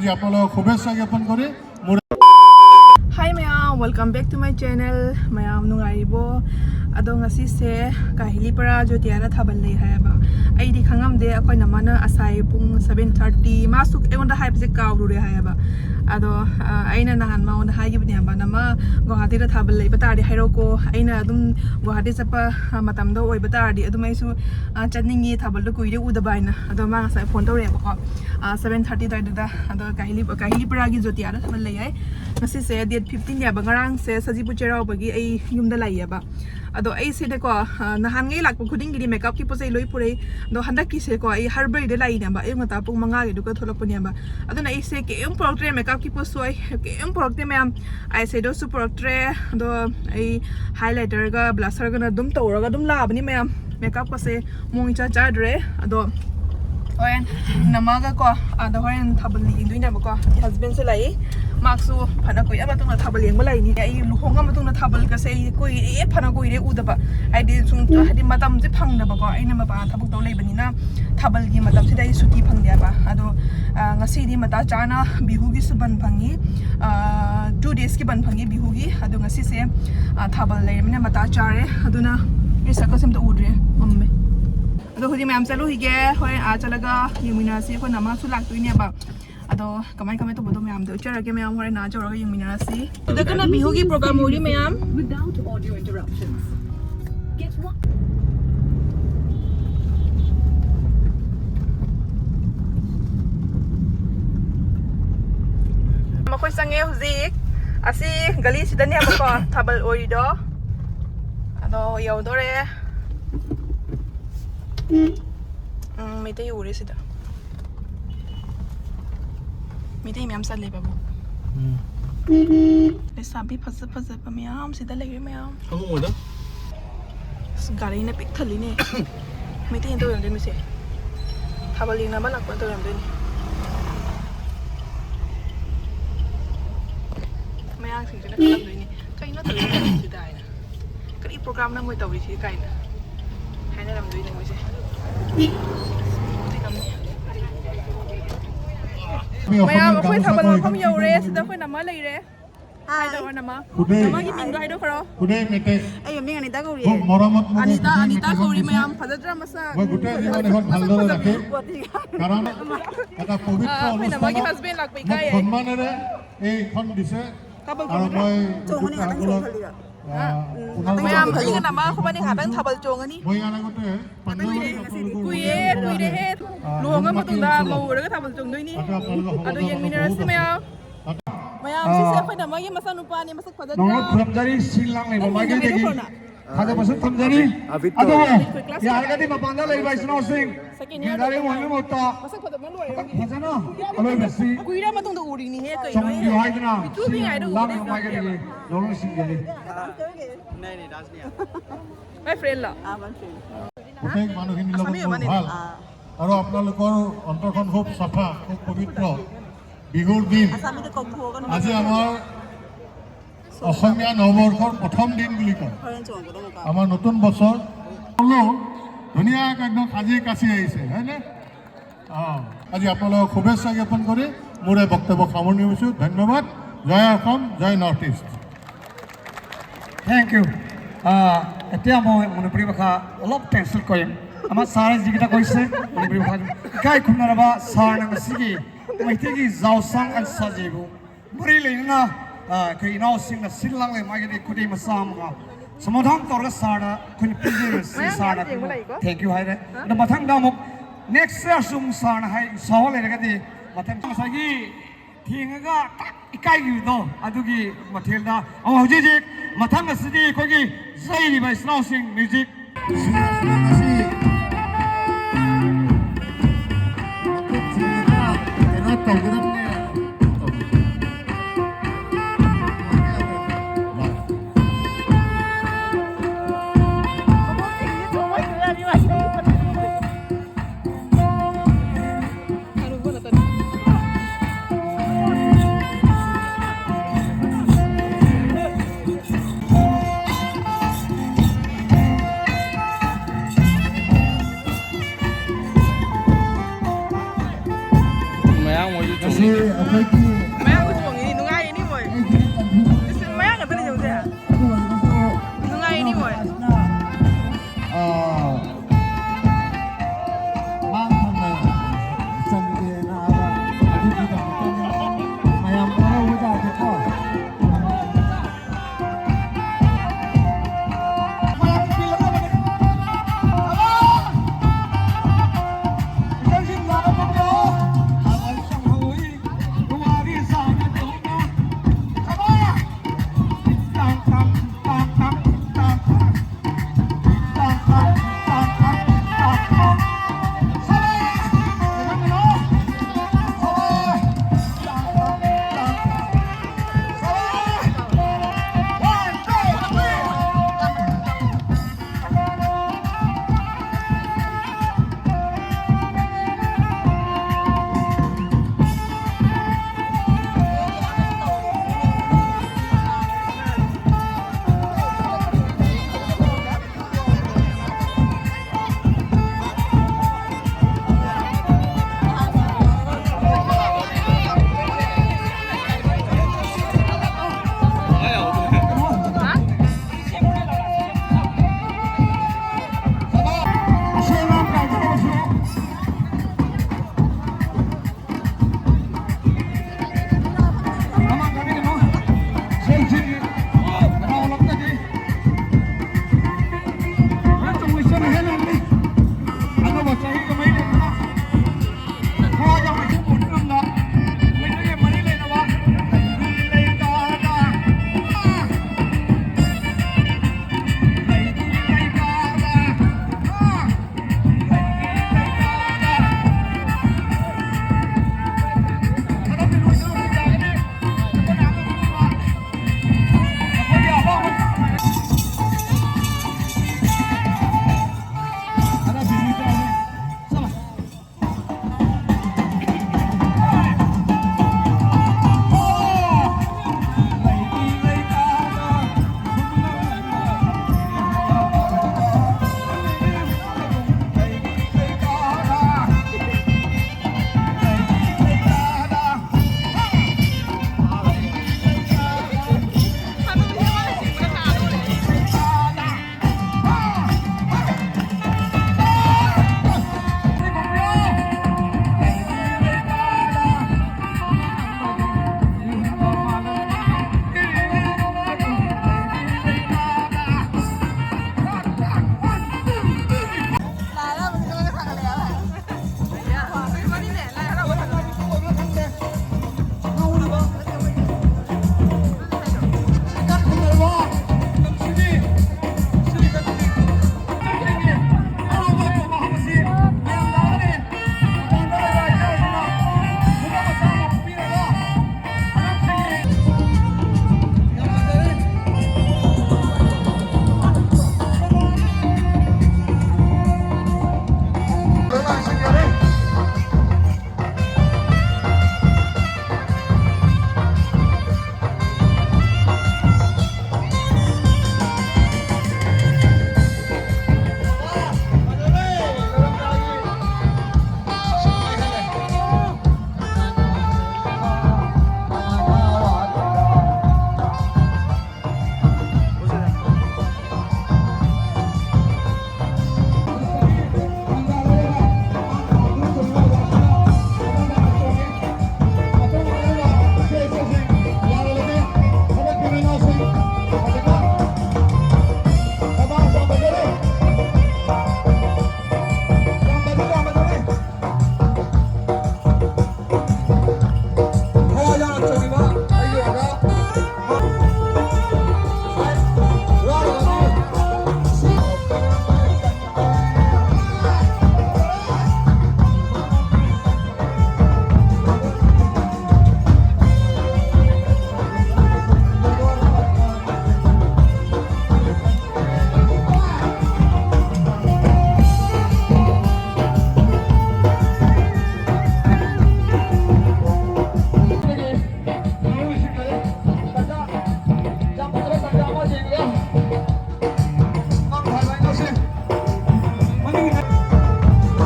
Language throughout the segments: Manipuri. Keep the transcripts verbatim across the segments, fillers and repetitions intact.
আপোনালোকক শুভেচ্ছা জ্ঞাপন কৰি মোৰ Hi ꯃꯌꯥꯝ, welcome back to my channel. ꯃꯌꯥꯝ ꯅꯨꯡꯉꯥꯏꯔꯤꯕꯣ? ꯑꯗꯣ ꯉꯁꯤꯁꯦ ꯀꯥꯍꯤꯂꯤꯄꯔꯥ ꯖꯣꯇꯤꯌꯥꯗ ꯊꯥꯕꯜ ꯂꯩ ꯍꯥꯏꯌꯦꯕ꯫ ꯑꯩꯗꯤ ꯈꯪꯉꯝꯗꯦ꯫ ꯑꯩꯈꯣꯏ ꯅꯃꯥꯅ ꯉꯁꯥꯏ ꯄꯨꯡ seven thirty, ꯃꯥꯁꯨ ꯑꯩꯉꯣꯟꯗ ꯍꯥꯏꯕꯁꯦ ꯀꯥꯎꯔꯨꯔꯦ ꯍꯥꯏꯌꯦꯕ꯫ ꯑꯗꯣ ꯑ, ꯑꯩꯅ ꯅꯍꯥꯟ ꯃꯉꯣꯟꯗ ꯍꯥꯏꯈꯤꯕꯅꯦꯕ, "ꯅꯃꯥ, ꯒꯨꯋꯥꯍꯥꯇꯤꯗ ꯊꯥꯕꯜ ꯂꯩꯕ ꯇꯥꯔꯗꯤ ꯍꯥꯏꯔꯛꯎꯀꯣ, ꯑꯩꯅ ꯑꯗꯨꯝ ꯒꯨꯋꯥꯍꯥꯇꯤ ꯆꯠꯄ ꯑ, ꯃꯇꯝꯗ ꯑꯣꯏꯕ ꯇꯥꯔꯗꯤ ꯑꯗꯨꯝ ꯑꯩꯁꯨ ꯑ, ꯆꯠꯅꯤꯡꯉꯤ, ꯊꯥꯕꯜꯗꯣ ꯀꯨꯏꯔꯦ ꯎꯗꯕ" ꯍꯥꯏꯅ꯫ ꯑꯗꯣ ꯃꯥ ꯉꯁꯥꯏ ꯐꯣꯟ ꯇꯧꯔꯛꯑꯦꯕꯀꯣ, seven thirty ꯑꯗꯨꯋꯥꯏꯗꯨꯗ꯫ ꯑꯗꯣ ꯀꯥꯍꯤꯂꯤ, ꯀꯥꯍꯤꯂꯤꯄꯔꯥꯒꯤ ꯖꯣꯇꯤꯌꯥꯗ ꯊꯥꯕꯜ ꯂꯩ ꯍꯥꯏ꯫ ꯉꯁꯤꯁꯦ date fifteen ꯅꯦꯕ, ꯉꯔꯥꯡꯁꯦ ꯁꯖꯤꯕꯨ ꯆꯩꯔꯥꯎꯕꯒꯤ ꯑꯩ ꯌꯨꯝꯗ ꯂꯩꯌꯦꯕ꯫ ꯑꯗꯣ ꯑꯩꯁꯤꯗꯀꯣ, ꯑ, ꯅꯍꯥꯟꯉꯩ ꯂꯥꯛꯄ ꯈꯨꯗꯤꯡꯒꯤꯗꯤ ꯃꯦꯀꯞꯀꯤ ꯄꯣꯠ ꯆꯩ ꯂꯣꯏ ꯄꯨꯔꯛꯏ꯫ ꯑꯗꯣ ꯍꯟꯗꯛꯀꯤꯁꯦꯀꯣ, ꯑꯩ ꯍꯔꯕꯔꯤꯗ ꯂꯥꯛꯏꯅꯦꯕ, ꯑꯌꯨꯛ ꯉꯟꯇꯥ ꯄꯨꯡ ꯃꯉꯥꯒꯤꯗꯨꯒ ꯊꯣꯛꯂꯛꯄꯅꯦꯕ꯫ ꯑꯗꯨꯅ ꯑꯩꯁꯦ ꯀꯩꯝ ꯄꯨꯔꯛꯇ꯭ꯔꯦ, ꯃꯦꯀꯞꯀꯤ ꯄꯣꯠꯁꯨ ꯑꯩ ꯀꯩꯝ ꯄꯨꯔꯛꯇꯦ ꯃꯌꯥꯝ꯫ ꯑꯥꯏ ꯁꯦꯗꯣꯁꯨ ꯄꯨꯔꯛꯇ꯭ꯔꯦ꯫ ꯑꯗꯣ ꯑꯩ ꯍꯥꯏꯂꯥꯏꯇꯔꯒ ꯕ꯭ꯂꯁꯔꯒꯅ ꯑꯗꯨꯝ ꯇꯧꯔꯒ ꯑꯗꯨꯝ ꯂꯥꯛꯑꯕꯅꯤ ꯃꯌꯥꯝ꯫ ꯃꯦꯀꯞꯀꯁꯦ ꯃꯑꯣꯡ ꯏꯆꯥ ꯆꯥꯗ꯭ꯔꯦ꯫ ꯑꯗꯣ ꯍꯣꯔꯦꯟ ꯅꯝꯃꯒꯀꯣ, ꯑꯥꯗ ꯍꯣꯔꯦꯟ ꯊꯥꯕꯜ ꯌꯦꯡꯗꯣꯏꯅꯦꯕꯀꯣ꯫ ꯑꯩ ꯍꯁꯕꯦꯟꯁꯨ ꯂꯥꯛꯏ, ꯃꯥꯁꯨ ꯐꯅ ꯀꯨꯏꯔ ꯃꯇꯨꯡꯗ ꯊꯥꯕꯜ ꯌꯦꯡꯕ ꯂꯥꯛꯏꯅꯤ꯫ ꯑꯩ ꯂꯨꯍꯣꯡꯉ ꯃꯇꯨꯡꯗ ꯊꯥꯕꯜꯒꯁꯦ ꯑꯩ ꯀꯨꯏꯔꯦ, ꯐꯅ ꯀꯨꯏꯔꯦ ꯎꯗꯕ꯫ ꯍꯥꯏꯗꯤ ꯁꯨꯝ, ꯍꯥꯏꯗꯤ ꯃꯇꯝꯁꯦ ꯐꯪꯗꯕꯀꯣ, ꯑꯩꯅ ꯃꯄꯥꯟ ꯊꯕꯛ ꯇꯧ ꯂꯩꯕꯅꯤꯅ ꯊꯥꯕꯜꯒꯤ ꯃꯇꯝꯁꯤꯗ ꯑꯩ ꯁꯨꯇꯤ ꯐꯪꯗꯦꯕ꯫ ꯑꯗꯣ ꯑ, ꯉꯁꯤꯗꯤ ꯃꯇꯥ ꯆꯥꯅ ꯕꯤꯍꯨꯒꯤꯁꯨ ꯕꯟ ꯐꯪꯉꯤ, two daysꯀꯤ ꯕꯟ ꯐꯪꯉꯤ ꯕꯤꯍꯨꯒꯤ꯫ ꯑꯗꯣ ꯉꯁꯤꯁꯦ ꯑ, ꯊꯥꯕꯜ ꯂꯩꯔꯕꯅꯤꯅ ꯃꯇꯥ ꯆꯥꯔꯦ꯫ ꯑꯗꯨꯅ ꯑꯩ ꯁꯛꯀꯁꯦ ꯑꯝꯇ ꯎꯗ꯭ꯔꯦ, ꯃꯝꯃꯦ꯫ ꯑꯗꯣ ꯍꯧꯖꯤꯛ ꯃꯌꯥꯝ ꯆꯠꯂꯨꯈꯤꯒꯦ꯫ ꯍꯣꯔꯦꯟ ꯑꯥ ꯆꯠꯂꯒ ꯌꯦꯡꯃꯤꯟꯅꯔꯁꯤ꯫ ꯑꯩꯈꯣꯏ ꯅꯃꯥꯁꯨ ꯂꯥꯛꯇꯣꯏꯅꯦꯕ꯫ ꯑꯗꯣ ꯀꯃꯥꯏ ꯀꯃꯥꯏ ꯇꯧꯕꯗꯣ ꯃꯌꯥꯝꯗꯣ ꯎꯠꯆꯔꯒꯦ꯫ ꯃꯌꯥꯝ ꯍꯣꯔꯦꯟ ꯑꯥ ꯌꯧꯔꯒ ꯌꯦꯡꯃꯤꯟꯅꯔꯁꯤ꯫ ꯁꯤꯗꯒꯅ ꯕꯤꯍꯨꯒꯤ program ꯑꯣꯏꯔꯤ ꯃꯌꯥꯝ꯫ Without audio interruptions. Get one. ꯃꯈꯣꯏ ꯆꯪꯉꯦ ꯍꯧꯖꯤꯛ꯫ ꯑꯁꯤ ꯒꯂꯤꯁꯤꯗꯅꯦꯕꯀꯣ ꯊꯥꯕꯜ ꯑꯣꯏꯔꯤꯗꯣ꯫ ꯑꯗꯣ ꯌꯧꯗꯣꯔꯦ꯫ ꯎꯝ, ꯃꯩꯇꯩ ꯎꯔꯦ ꯁꯤꯗ꯫ ꯃꯩꯇꯩ ꯃꯌꯥꯝ ꯆꯠꯂꯦꯕ꯫ ꯎꯝ꯫ ꯂꯩꯁꯥꯕꯤ ꯐꯖ ꯐꯖꯕ ꯃꯌꯥꯝ ꯁꯤꯗ ꯂꯩꯔꯦ ꯃꯌꯥꯝ꯫ ꯈꯪꯉꯝꯃꯣꯏꯗ꯫ ꯑꯁ, ꯒꯥꯔꯤꯅ ꯄꯤꯛ ꯊꯜꯂꯤꯅꯦ꯫ ꯃꯩꯇꯩꯅ ꯇꯧꯔꯝꯗꯣꯏ ꯃꯤꯁꯦ꯫ ꯊꯥꯕꯜ ꯌꯦꯡꯅꯕ ꯂꯥꯛꯄ ꯇꯧꯔꯝꯗꯣꯏꯅꯤ꯫ ꯃꯌꯥꯡꯁꯤꯡꯁꯤꯅ ꯈꯜꯂꯝꯗꯣꯏꯅꯤ, "ꯀꯩꯅꯣ ꯇꯧꯔꯤꯁꯤꯗ?" ꯍꯥꯏꯅ꯫ "ꯀꯔꯤ program ꯅ ꯃꯣꯏ ꯇꯧꯔꯤꯁꯤ?" ꯀꯥꯏꯅ ꯍꯥꯏꯅꯔꯝꯗꯣꯏꯅꯦ ꯃꯣꯏꯁꯦ꯫ ꯅꯣꯡꯗꯤ ꯅꯝꯅꯤ꯫ ꯃꯌꯥꯝ, ꯑꯩꯈꯣꯏ ꯊꯥꯕꯜ ꯃꯐꯝ ꯌꯧꯔꯦ꯫ ꯁꯤꯗ ꯑꯩꯈꯣꯏ ꯅꯃ ꯂꯩꯔꯦ꯫ ꯍꯥꯏꯗꯧꯔꯣ, ꯅꯃ? ꯈꯨꯗꯩ꯫ ꯅꯃꯒꯤ ꯃꯤꯡꯗꯣ ꯍꯥꯏꯗꯣꯛꯈ꯭ꯔꯣ꯫ ꯈꯨꯗꯩ ꯃꯦꯇꯦꯛ꯫ ꯑꯩ ꯃꯤꯡ ꯑꯅꯤꯇꯥ ꯀꯧꯔꯤꯌꯦ꯫ ꯃꯣꯔꯥꯃꯠ ꯃꯣꯔꯦ ꯑꯅꯤꯇꯥ, ꯈꯨꯗꯩ ꯑꯅꯤꯇꯥ ꯃꯦꯇꯦꯛ ꯀꯧꯔꯤ꯫ ꯃꯤꯁꯦ꯫ ꯃꯌꯥꯝ ꯐꯖꯗ꯭ꯔꯥ ꯃꯁꯛ? মই গোটেই জীৱন এইখন ভালদৰে ৰাখিম। কাৰণ এটা পবিত্ৰ আহ, অনুষ্ঠানত আপোনালোকে মোক সন্মানেৰে এইখন দিছে। আৰু মই আপোনালোকক, আহ, পুনৰ ꯃꯌꯥꯝ ꯃꯌꯥꯝ ꯂꯩꯒꯅ ꯃꯥ ꯈꯨꯕꯥꯅꯤ ꯉꯥꯛꯇꯪ ꯊꯥꯕꯜ ꯆꯣꯡꯉꯅꯤ꯫ মই ইয়াৰ আগতে ꯀꯨꯏꯔꯦ, ꯀꯨꯏꯔꯦꯍꯦ꯫ ꯂꯨꯍꯣꯡꯉ ꯃꯇꯨꯡꯗ ꯃꯧ ꯑꯣꯏꯔꯒ ꯊꯥꯕꯜ ꯆꯣꯡꯗꯣꯏꯅꯤ꯫ ꯑꯗꯨ ꯌꯦꯡꯃꯤꯟꯅꯔꯁꯤ ꯃꯌꯥꯝ꯫ ꯃꯌꯥꯝ, ꯁꯤꯁꯦ ꯑꯩꯈꯣꯏꯅ ꯃꯣꯏꯒꯤ ꯃꯆꯥꯅꯨꯄꯥꯅꯦ, ꯃꯁꯛ ꯐꯖꯗ꯭ꯔꯥ? ꯅꯣꯡꯂꯨꯛ ꯈꯨꯔꯨꯝꯖꯔꯤ, ꯁꯤ ꯂꯥꯡꯂꯤꯕ ꯃꯥꯏꯀꯩꯗꯒꯤ ꯊꯥꯖꯕꯁꯨ ꯊꯝꯖꯔꯤ꯫ ꯑꯗꯨꯕꯨ ꯌꯥꯔꯒꯗꯤ ꯃꯄꯥꯟꯗ ꯂꯩꯕ ꯏꯆꯤꯟ ꯏꯅꯥꯎꯁꯤꯡ ꯒ꯭ꯌꯥꯟ ꯇꯥꯔꯦ ꯎꯍꯟꯕ ꯃꯍꯨꯠꯇ ꯃꯁꯛ ꯐꯖꯕ ꯂꯣꯏꯔꯦ꯫ ꯐꯖꯅ ꯑꯔꯣꯏꯕꯁꯤ ꯀꯨꯏꯔ ꯃꯇꯨꯡꯗ ꯎꯔꯤꯅꯤꯍꯦ, ꯀꯩꯅꯣ? ꯆꯣꯡꯕꯤꯌꯨ ꯍꯥꯏꯗꯨꯅ ꯃꯤꯊꯨꯕꯤ ꯉꯥꯏꯗ ꯂꯥꯡꯂꯤꯕ ꯎꯗꯣꯏꯁꯦ꯫ ꯃꯥꯏꯀꯩꯗꯒꯤ ꯅꯣꯡꯂꯨꯛ ꯁꯤꯡꯖꯔꯤ꯫ My friend ꯂꯣ? গোটেই মানুহখিনিৰ লগত মোৰ ভাল। আৰু আপোনালোকৰ অন্তৰখন খুব চাফা, খুব পবিত্ৰ। বিহুৰ দিন। আজি আমাৰ অসমীয়া নৱবৰ্ষৰ প্ৰথম দিন বুলি কয়। আমাৰ নতুন বছৰ। হ'লেও ধুনীয়াকৈ একদম সাজি কাচি আহিছে, হয়নে? অ, আজি আপোনালোকক শুভেচ্ছা জ্ঞাপন কৰি মোৰ এই বক্তব্য সামৰণি মাৰিছোঁ। ধন্যবাদ। জয় অসম, জয় নৰ্থ ইষ্ট। Thank you. আহ, এতিয়া মই মণিপুৰী ভাষা অলপ ট্ৰেন্সলেট কৰিম। আমাৰ ছাৰে যিকেইটা কৈছে, মণিপুৰী ভাষা। ꯏকাই খুনাৰাবা ছাৰ নাম আছিলে কি? ꯃꯩꯇꯩꯒꯤ ꯖꯥꯎꯁꯥꯡ ꯑꯟꯁꯥꯖꯤꯕꯨ ꯃꯔꯤ ꯂꯩꯅꯅ, ꯑ, ꯑꯩꯈꯣꯏ ꯏꯅꯥꯎꯁꯤꯡꯅ ꯁꯤꯜ ꯂꯥꯡꯂꯦ ꯃꯥꯒꯤꯗꯤ ꯈꯨꯗꯩ ꯃꯆꯥ ꯑꯃꯒ ꯁꯃꯥꯙꯥꯟ ꯇꯧꯔꯒ ꯁꯥꯔꯅ ꯑꯩꯈꯣꯏꯅ ꯄꯤꯖꯔꯁꯤ꯫ ꯃꯌꯥꯝ ꯁꯥꯔꯅ ꯌꯦꯡꯕ ꯂꯥꯛꯏꯀꯣ꯫ Thank you ꯍꯥꯏꯔꯦ꯫ ꯑꯗꯣ ꯃꯊꯪꯗ ꯑꯃꯨꯛ next yearꯁꯨ ꯑꯃꯨꯛ ꯁꯥꯔꯅ ꯍꯥꯏ, ꯁꯥꯎ ꯂꯩꯔꯒꯗꯤ ꯃꯊꯪ ꯉꯁꯥꯏꯒꯤ ꯊꯦꯡꯉꯒ ꯇꯛ ꯏꯀꯥꯏꯈꯤꯕꯗꯣ ꯑꯗꯨꯒꯤ ꯃꯊꯦꯜꯗ ꯑꯃꯨꯛ ꯍꯧꯖꯤꯛ ꯍꯧꯖꯤꯛ ꯃꯊꯪ ꯑꯁꯤꯗꯤ ꯑꯩꯈꯣꯏꯒꯤ ꯆꯩꯔꯤꯕ ꯏꯆꯤꯟ ꯏꯅꯥꯎꯁꯤꯡ ꯃ꯭ꯌꯨꯖꯤꯛ ꯀꯩꯅꯣ ꯇꯧꯒꯗꯕꯅꯦ꯫ ꯑꯩꯈꯣꯏꯒꯤ ꯃꯌꯥꯡ ꯆꯣꯡꯉꯤꯅꯤ, ꯅꯨꯡꯉꯥꯏꯔꯤꯅꯤ ꯃꯣꯏ꯫ ꯑꯩꯒꯤ ꯀꯟꯐ꯭ꯌꯨꯖꯟ ꯏꯁ, ꯃꯌꯥꯡ ꯉꯥꯛꯇꯅꯤ ꯌꯦꯡꯉꯨꯁꯦ꯫ ꯑꯗꯨ ꯑꯣꯏꯔꯒꯁꯨ ꯅꯨꯡꯉꯥꯏꯔꯤꯅꯤ ꯃꯣꯏ꯫ ꯑꯥ, ꯃꯥꯡ ꯊꯪꯅ ꯆꯪꯒꯦꯅ ꯍꯥꯏꯕ ꯑꯗꯨꯒꯤꯗꯃꯛꯇꯅꯤ꯫ ꯃꯌꯥꯝ ꯋꯥꯔꯧꯕ ꯌꯥꯗꯦꯀꯣ꯫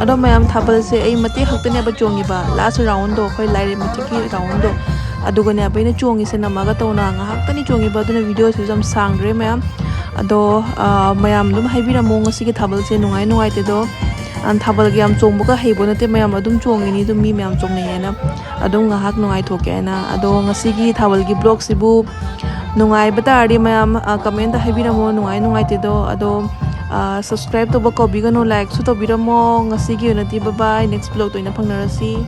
ꯑꯗꯣ ꯃꯌꯥꯝ, ꯊꯥꯕꯜꯁꯦ ꯑꯩ ꯃꯇꯦꯛ ꯈꯛꯇꯅꯦꯕ ꯆꯣꯡꯉꯤꯕ, ꯂꯥꯁ ꯔꯥꯎꯟꯗꯣ, ꯑꯩꯈꯣꯏ ꯂꯥꯏꯔꯦꯝꯕꯤ ꯊꯤꯛꯀꯤ ꯔꯥꯎꯟꯗꯣ, ꯑꯗꯨꯒꯅꯦꯕ ꯑꯩꯅ ꯆꯣꯡꯉꯤꯁꯦ꯫ ꯅꯝꯃꯒ ꯇꯧꯅ ꯉꯥꯏꯍꯥꯛꯇꯅꯤ ꯆꯣꯡꯉꯤꯕ, ꯑꯗꯨꯅ ꯚꯤꯗꯤꯑꯣꯁꯤꯁꯨ ꯌꯥꯝ ꯁꯥꯡꯗ꯭ꯔꯦ ꯃꯌꯥꯝ꯫ ꯑꯗꯣ ꯃꯌꯥꯝ ꯑꯗꯨꯝ ꯍꯥꯏꯕꯤꯔꯝꯃꯣ, ꯉꯁꯤꯒꯤ ꯊꯥꯕꯜꯁꯦ ꯅꯨꯡꯉꯥꯏ ꯅꯨꯡꯉꯥꯏꯇꯦꯗꯣ꯫ ꯊꯥꯕꯜꯒꯤ ꯌꯥꯝ ꯆꯣꯡꯕꯒ ꯍꯩꯕ ꯅꯠꯇꯦ ꯃꯌꯥꯝ, ꯑꯗꯨꯝ ꯆꯣꯡꯉꯤꯅꯤ ꯑꯗꯨꯝ, ꯃꯤ ꯃꯌꯥꯝ ꯆꯣꯡꯅꯩ ꯍꯥꯏꯅ꯫ ꯑꯗꯨꯝ ꯉꯥꯏꯍꯥꯛ ꯅꯨꯡꯉꯥꯏꯊꯣꯛꯀꯦ ꯍꯥꯏꯅ꯫ ꯑꯗꯣ ꯉꯁꯤꯒꯤ ꯊꯥꯕꯜꯒꯤ ꯕ꯭ꯂꯣꯛꯁꯤꯕꯨ ꯅꯨꯡꯉꯥꯏꯕ ꯇꯥꯔꯗꯤ ꯃꯌꯥꯝ ꯀꯃꯦꯟꯇ ꯍꯥꯏꯕꯤꯔꯝꯃꯣ, ꯅꯨꯡꯉꯥꯏ ꯅꯨꯡꯉꯥꯏꯇꯦꯗꯣ꯫ ꯑꯗꯣ ꯁꯕꯁꯀ꯭ꯔꯥꯏꯕ ꯇꯧꯕ ꯀꯥꯎꯕꯤꯒꯅꯨ, ꯂꯥꯏꯛꯁꯨ ꯇꯧꯕꯤꯔꯝꯃꯣ꯫ ꯉꯁꯤꯒꯤ ꯑꯣꯏꯅꯗꯤ ꯕꯕꯥꯏ, ꯅꯦꯛꯁ ꯕ꯭ꯂꯣꯛꯇ ꯑꯣꯏꯅ ꯐꯪꯅꯔꯁꯤ꯫